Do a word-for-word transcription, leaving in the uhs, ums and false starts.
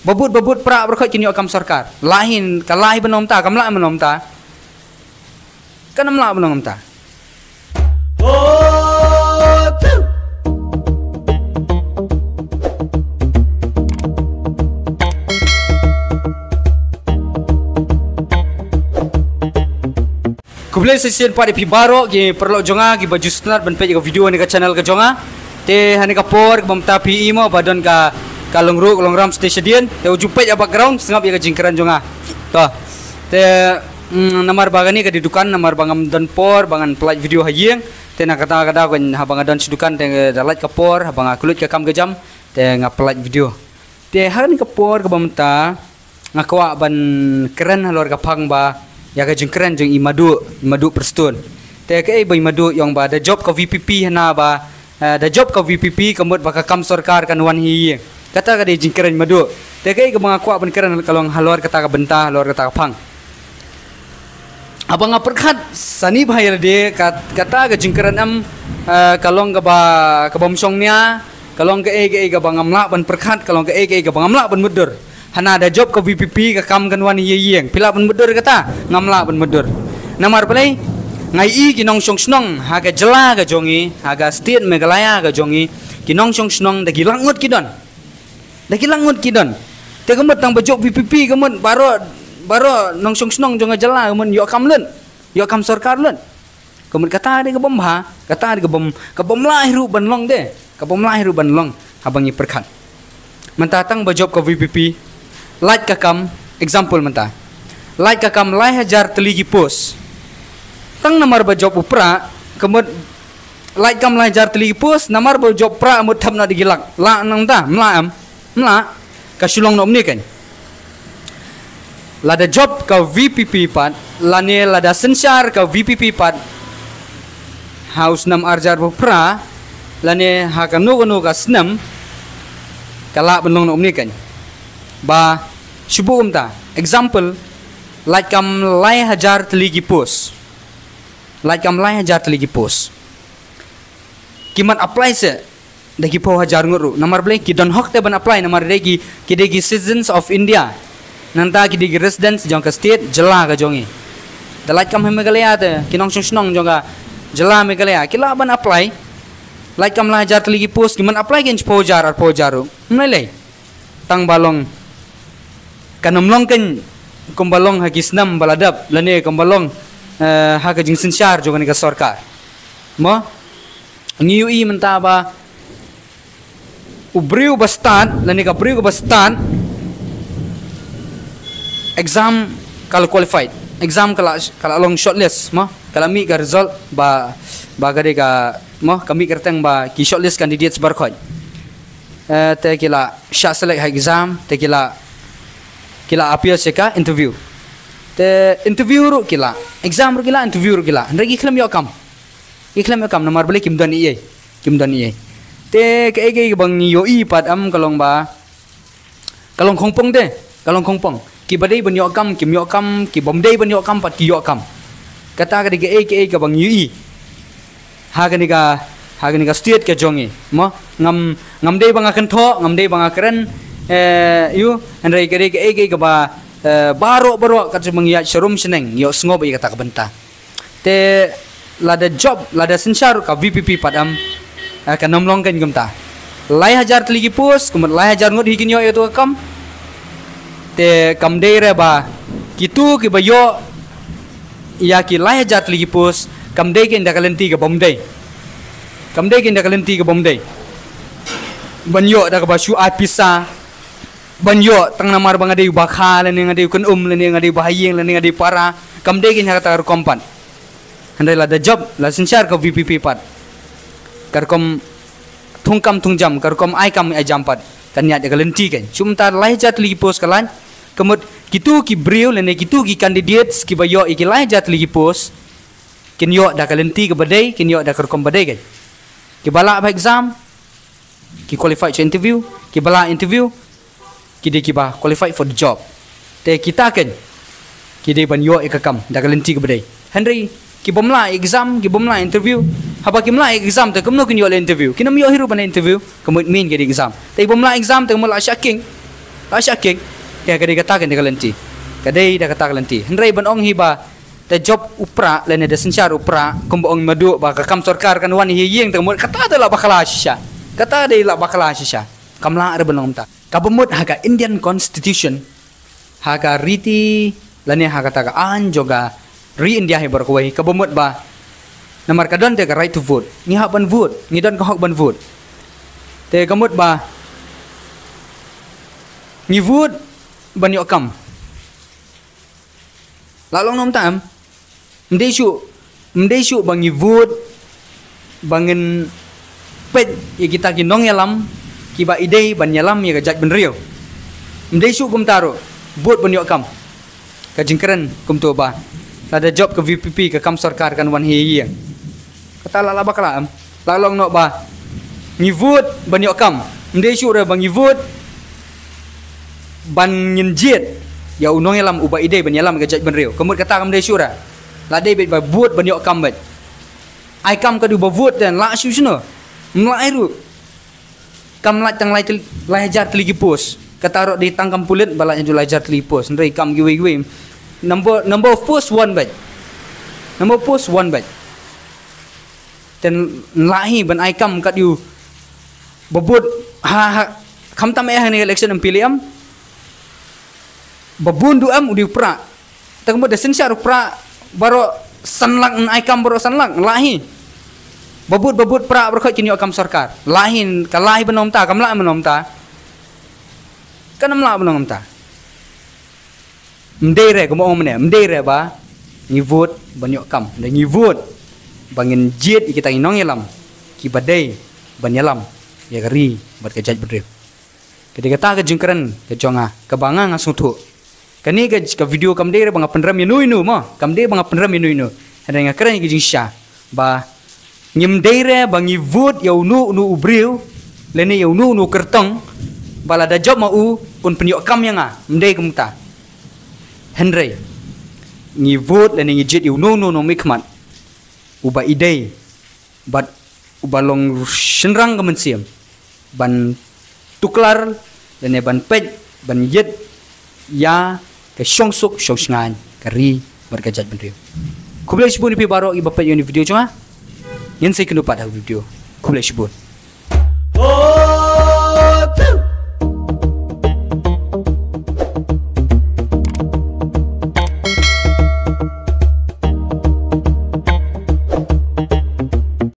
Babud babud pra baroh kin ïoh kam sorkar. Lah hi, ka lah hi ban long kumta, kam lah ban long kumta. Kan ym lah ban long kumta. Khublei sa shisien pat ïa phi baroh ki paralok jong nga kiba ju sngewtynnat ban peit ïa ka video ha kane ka channel ka jong nga. Te ha kane ka por kaba mynta phi i mo ba don ka, ka long ruh ka long ram station. Te u ju peit ha background sngap ïa ka jingkren jong nga. To. Te, mm, namar ba kane ka dei dukan, namar ba ngam don por ba ngan pynlait video ha ïing. Te na kata ka daw kan haba nga don sha dukan te da lait ka por, haba nga khlad ka kam ka jam te nga pynlait video. Te ha kane ka por kaba mynta nga kwah ban kren halor ka phang ba ïa ka jingkren jong i Madu, i Madu Prestone. Te kaei ba i Madu i ong ba da jop ka V P P hana ba, eh, da jop ka V P P ka mut ba ka kam sorkar kan wan hi ïing. Kata ka dei jingkren Madu. Te kaei kaba nga kwah ban kren ka long halor kata ka bynta, halor kata ka phang. Haba nga pyrkhat sani bha ïa lade kat-, kata ka jingkren em, eh, ka long kaba, kaba ym shong nia, ka long kaei kaei kaba ngam lah ban pyrkhat, ka long kaei kaei kaba ngam lah ban mutdur. Hana da jop ka V P P ka kam kan wan hi ïing. Phi lah ban mutdur kata, ngam lah ban mutdur. Namar balei? Nga i ki nongshong shnong ha ka jylla ka jong i, ha ka state Meghalaya ka jong i, ki nongshong shnong da ki lak ngut ki don. Da ki lak ngut ki don. Te ka mut tang ba jop V P P ka mut baroh, baroh nongshong shnong jong ka jylla ka mut ïoh kam lut. Ïoh kam sorkar lut. Ka mut kata dei kaba ym bha, kata dei kaba ym, kaba ym lah hi ruh ban long de. Kaba ym lah hi ruh ban long haba ngi pyrkhat. Mynta tang ba jop ka V P P. Lait ka kam, example mynta. Lait ka kam lai hajar tylli ki post. Tang namar ba jop u pra, ka mut lait kam lai hajar tylli ki post, namar ba jop pra mut thep noh da ki lak. Lah nangta, ym lah em. Ym lah. Ka shu long noh mynne kan. Lada jop ka V P P pat, lane lada synshar ka V P P pat. Ha u snem ar hajar arphew phra, lane ha kano kano ka snem, ka lah ban long noh mynne kan. Ba, shu buh kumta. Example, lait kam lai hajar tylli ki post. Lait kam lai hajar tylli ki post. Ki mat apply se da ki phew hajar ngut ruh. Namar balei ki don hok te ban apply namar dei ki, ki dei ki citizens of India. Nangta ki dei ki residents jong ka state, jylla ka jong i. Da lait kam ha Meghalaya te, ki nongshong shnong jong ka jylla Meghalaya, ki lah ban apply. Lait kam lai hajar tylli ki post, ki mat apply kan shiphew hajar, arphew hajar ruh. Ym lei lei. Tang ba long. Kan ym long kan kumba long ha ki snem ba la dep, lane kumba long, eh, ha ka jingsynshar jong kane ka sorkar. Mo? Ngi ïohi mynta ba u briew ba stad, lane ka briew kaba stad exam ka la qualified. Exam ka la, ka la long shortlist, mo? Ka la mih ka result ba, ba ka dei ka, mo? Ka mih kyrteng ba ki shortlist candidates baroh. Eh, te ki la shah select ha exam, te ki la, ki la appear sha ka interview. Te interview ruh ki la, exam ruh ki la, interview ruh ki la. Hynrei ki khlem ïoh kam. Ki khlem ïoh kam namar balei kim don ei ei. Kim don ei ei. Te kaei kaei kaba ngi ïohi pat em ka long ba, ka long khongpong te, ka long khongpong. Kiba dei ban ïoh kam, kim ïoh kam, ki bym dei ban ïoh kam pat ki ïoh kam. Kata ka dei kaei kaei kaba ngi ïohi. Ha kane ka, ha kane ka state ka jong i. Mo, ngam, ngam dei ba nga kynthoh, ngam dei ba nga kren, eh, ïoh, hynrei ka dei kaei kaei kaba, eh, baroh baroh kat shu ba ngi ïaid sharum shaneng, ïohsngew ba ïa kata ka bynta. Te lada jop, lada synshar ka V P P pat em, eh, kan ym long kan kumta. Lai hajar tylli ki post, ka mut lai hajar ngut hi kin ïoh ïa tu ka kam. Te kam dei re ba kitu kiba ïoh ïa ki lai hajar tylli ki post, kam dei kan da ka lynti ka bym dei. Kam dei kan da ka lynti ka bym dei. Ban ïoh da kaba shu ai pisa, ban ïoh tang namar ba nga dei u ba kha, lane nga dei u kynum, lane nga dei u ba ha ïing, lane nga dei u para. Kam dei kan ha kata ka rukom pat. Hynrei lada jop, la synshar ka V P P pat. Ka rukom thung kam thung jam, ka rukom ai kam ai jam pat. Kan ïaid da ka lynti kan. Shu mynta lai hajar tylli ki post ka lait. Ka mut kitu ki briew, lane kitu ki candidates kiba ïoh ïa ki lai hajar tylli ki post. Kin ïoh da ka lynti kaba dei, kin ïoh da ka rukom ba dei kan. Kiba lah bha exam, ki qualified sha interview, kiba lah interview, ki dei kiba qualified for the job. Te kita kan, ki dei ban ïoh ïa ka kam, da ka lynti kaba dei. Hynrei, ki bym lah exam, ki bym lah interview, haba kim lah exam te kumno kin ïoh la interview. Kin ym ïoh hi ruh ban interview, ka mut mynta ki dei exam. Te ki bym lah exam te kumno la shah king. Ba sha kik, ka dei kata ka dei ka lynti. Ka dei da kata ka lynti. Hynrei ban ong hi ba da jop u prah lane da synshar u prah, kumba ong madu ba ka kam sorkar kan wan hi ïing te ka mut kata dei la bakla shisha. Kata dei la bakla shisha. Kam lah re ban ong kumta. Kaba mut ha ka Indian Constitution, ha ka riti lane ha kata ka aiñ jong ka ri India hi baroh kawei, kaba mut ba namar ka don te ka right to vote. Ngi hap ban vote, ngi don ka hok ban vote. Te ka mut ba ngi vote ban ïoh kam. La long noh kumta em. Ym dei shuh, ym dei shuh ba ngi vote ba ngin peit ïa kita ki nongïalam kiba ïadei ban ïalam ïa ka jaitbynriew. Ym dei shuh kumta ruh, vote ban ïoh kam. Ka jingkren kumto ba lada jop ka V P P ka kam sorkar kan wan hi ïing. Kata la la bakla em. La long noh ba ngi vote ban ïoh kam. Ym dei shuh re ba ngi vote ban ngin jied ïa u nongïalam uba ïadei ban ïalam ka jaitbynriew. Ka mut kata kam dei shuh re. La dei beit ba vote ban ïoh kam beit. Ai kam ka dei ba vote te la shuh shuh noh. Ym la ai ruh. Kam lah tang lai tyl-, lai hajar tylli ki post. Kata ruh dei tang kam pulit ba lah hajar tylli ki post. Hynrei kam kiwei kiwei. Number, number of post wan beit. Number of post wan beit. Te la hi ban ai kam kat ïa u ba vote ha, ha, khamtam eh ha kane ka election M P lei em. Ba bun duh em u dei u prah. Te ka mut da synshar u prah baroh san lak, yn ai kam baroh san lak, la hi. Ba vote, ba vote prah baroh khoit kin ïoh kam sorkar. La hi, ka la hi ban ong kumta, kam lah ban ong kumta. Kan ym lah ban ong kumta. Ym dei re, kumba ong mynne, ym dei re ba ngi vote ban ïoh kam. Hynrei ngi vote ba ngin jied ïa kita ki nongïalam kiba dei ban ïalam ïa ka ri bad ka jaitbynriew. Ka dei kata ka jingkren ka jong nga kaba nga nga sngewthuh. Kane ka, ka video kam dei re ba nga pynrem ïano ïano mo, kam dei ba nga pynrem ïano ïano. Hynrei nga kren ïa ka jingshisha ba ngim dei re ba ngi vote ïa uno uno u briew lane ïa uno uno u kyrtong ba lada jop ma u un pynïoh kam ïa nga. Ym dei kumta. Hynrei ngi vote lane ngi jied ïa uno uno u nongmihkhmat uba ïadei bad uba long shynrang ka mynsiem ban tuklar lane ban peit ban jied ïa ka shongsuk shongshngaiñ ka ri bad ka jaitbynriew. Khublei shibun ïa phi baroh kiba peit ïa kane ka video jong nga. Ngin sa ïakynduh pat ha ka video. Khublei shibun.